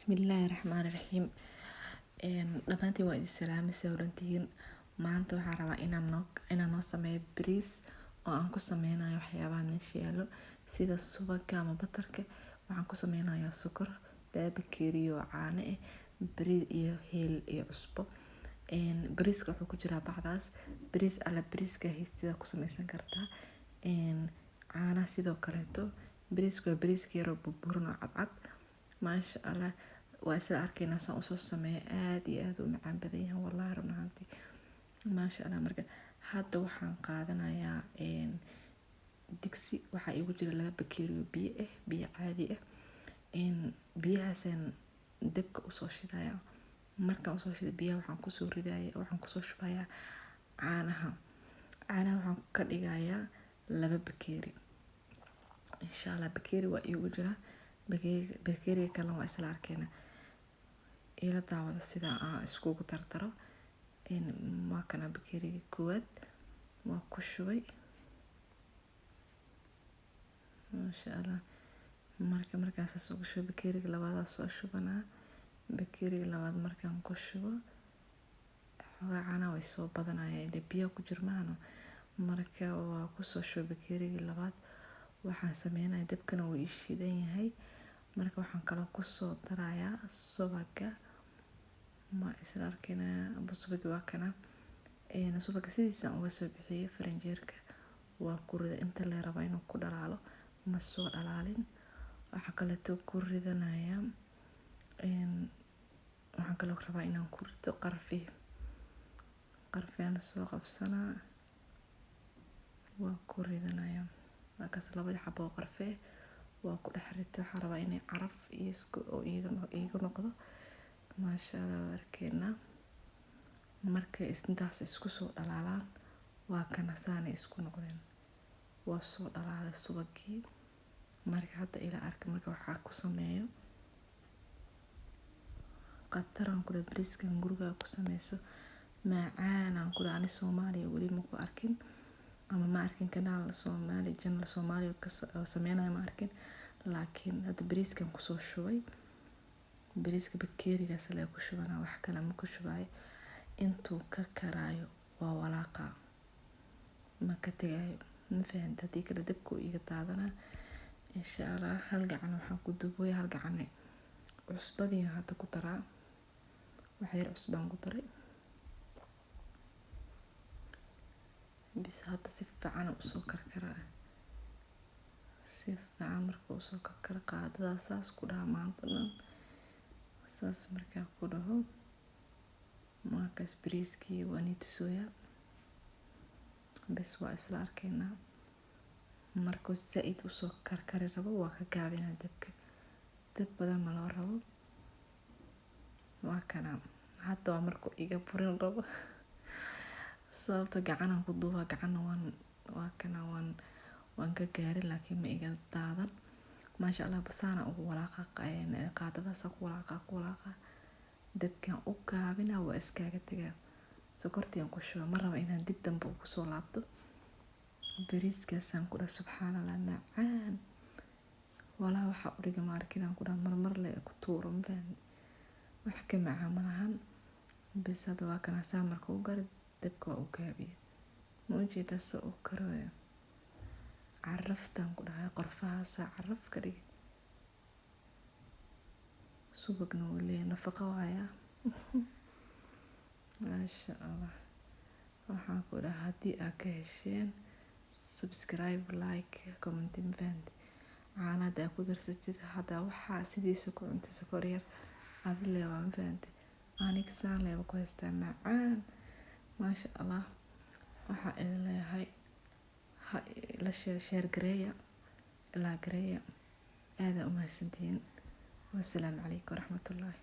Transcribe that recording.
Bismillaahi Raxmaani Raxiim. Dhammaantiin waa idin salaamay, saa odhantihiin. Maanta waxaan rabaa inaan noo sameeyo bariis oo aan ku sameynayo waxyaabaha meesha yaallo, sida subaga ama butterka. Waxaan ku sameynayaa sokor, 2 bakeeri oo caano ah, bariis iyo heel iyo cusbo. Bariiska wuxuu ku jiraa bacdaas. Bariis alla bariiska haystida ku sameysan kartaa. Caanaha sidoo kaleeto. Bariiska waa bariiska yaroo burburan oo cadcad. Maasha Allah, waa isla arkaynaa saan usoo sameeyo. Aad iyo aad u macaan badan yahay, wallahi, run ahaantii, maasha Allah. Marka hadda waxaan qaadanayaa digsi. Waxaa iigu jira 2 bakeeri oo biyo ah, biyo caadi ah. Biyahaasaan dabka usoo shidaya. Markaan usoo shido biyaha, waxaan kusoo ridaya, waxaan kusoo shubayaa caanaha. Caanaha waxaan ka dhigayaa 2 bakeeri, insha Allah. Bakeeri waa iigu jira, bakeeriga kalena waa isla arkeynaa. Ila daawada sida aan iskugu dardaro. Waa kana bakeeriga koowaad, waa ku shubay, maasha Allah. Marka markaas ugu shubo, bakeeriga labaadaa soo shubanaa. Bakeeriga labaad markaan ku shubo, xoogaa caanaha way soo badanayaan, ile biyaha ku jirmaano. Marka waa kusoo shubay bakeerigii labaad. Waxaan sameynaya, dabkana wuu ii shidan yahay. Marka waxaan kaloo kusoo darayaa subaga. Ma isla arkaynaa? Subagi waa kana. Subaga sidiisaan uga soo bixiyay faranjeerka, waa ku rida inta la rabaa inuu ku dhalaalo, ma soo dhalaalin. Waxaa kaleeto ku ridanayaa, waxaan kaloo rabaa inaan ku rido qarfi. Qarfiyaan soo qabsanaa, waa ku ridanayaa. Waa kaas, laba xabo oo qarfe waa ku dhex ritay. Waxaan rabaa inay caraf iyo isku oo iiga noqdo, maasha Allah. Waa arkeynaa markay intaas isku soo dhalaalaan. Waa kana, saanay isku noqdeen, waa soo dhalaalay subagii. Marka hadda ila arka marka waxaa ku sameeyo qataraan kule. Bariiskan gurigaa ku sameyso, macaanaan kule. Ani Soomaaliya weli ma ku arkin, ama ma arkin kanaal Soomaali, channel Soomaaliya oo sameynayo ma arkin. Laakiin hadda bariiskan kusoo shubay, bariiska bakeerigaas lee ku shubanaa, wax kale ma ku shubayo. Intuu ka karaayo waa walaaqa, ma ka tegayo, ma fahanta? Haddii kale dabka uu iga daadanaa, insha Allah. Hal gacan waxaan ku duubaya, hal gacanne cusbadiina hadda ku daraa. Wax yar cusbaan ku daray bis. Hadda si fiican usoo karkaraa, si fiican marka usoo karkara, qaadadaa saas ku dhaha maanta dhan. Saas markaa ku dhaho, markaas bariiskii waa nii tusooyaa bes. Waa isla arkeynaa. Markuu zaa-id usoo karkari rabo, waa ka gaabinaa dabka. Dab badan ma loo rabo. Waa kana, hadda waa markuu iga burin rabo, sababta gacanaan ku duubaa, gacanna waan, waa kana, waan ka gaarin, laakiin ma iga daadan, maasha Allah. Basaana ugu walaaqa, qaadadaasa ku walaaqa, ku walaaqa. Dabkaan u gaabinaa, waa iskaga tegaa. Sokortiyan ku shuba, ma rabo inaan dib dambe ugu soo laabto. Bariiskaasaan ku dhaha, subxaan Allah, macaan walaa. Waxaa udhiga ma arkin aan ku dhaha, marmar le ku tuuro, ma fahanti? Wax ka macaan malahan. Bes, hadda waa kana. Saa marka u garo, dabka waa u gaabiye. Ma ujeedaa se u karooyo? Caraftaan ku dhahay, qorfahaasaa caraf ka dhigay. Subagna wuu leeyahay, nafaqo waayaa, maasha Allah. Waxaan ku dhaha, haddii aad ka hesheen, subscribe, like, comment, ma fahanti? Caana haddaa ku darsatid, haddaa waxaa sidiisa ku cuntay, sokor yar adi leewaa, ma fahanti? Aniga saan leeba ku haystaa, macaan, maasha Allah. Waxaa idin leeyahay, ha la share gareeya, ilaa gareeya. Aadaa u mahadsantihiin. Wasalaamu calaykum waraxmatullaahi.